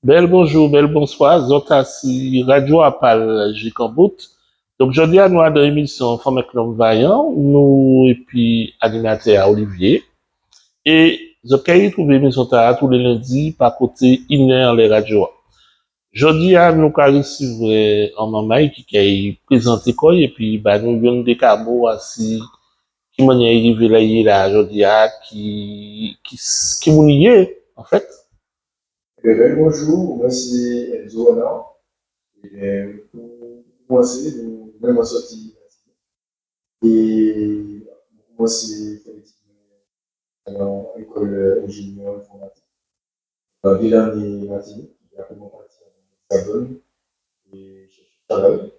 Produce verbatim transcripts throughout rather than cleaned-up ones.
Bel bonjou, bel bonswa, zot asi Radio Apal jik an bout. Donk, jòdi-a nou adan émisyon Fanm ek nonm vayan, nou épi animatè-a Olivier. É zot kay ritwouvé émisyon-tala tou lé lendi pa koté inè anlè radio-a. Jòdi-a nou ka risivrè an manmay ki kay prézanté kò'y épi ba nou yonn dé ka mo asi ki manniè i rivé la i yé la jòdi-a, ki, ki, ki moun i yé, anfet. Ében, bonjou, mwen sé Enzo Renard. Ében, pou koumansé, nou, mwen, mwen sòti Matinik. É mwen koumansé fè étid mwen adan lékol, euh, enjéniè enfòmatik. Adan dé lanné Matinik, épi apré mwen pati Lisabòn é chèché travay.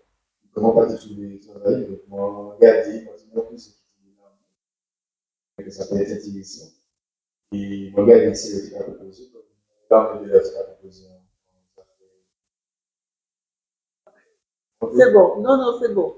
Kon mwen pa té trouvé travay, donk mwen gadé, mwen té ni an kouzin ki té la, ke sa pé et entérésan. É mwen gadé ki sé yo té ka pwopozé, kon lanné dé lè té ka pwopozé an, an zafè. Sé bon, non, non, sé bon.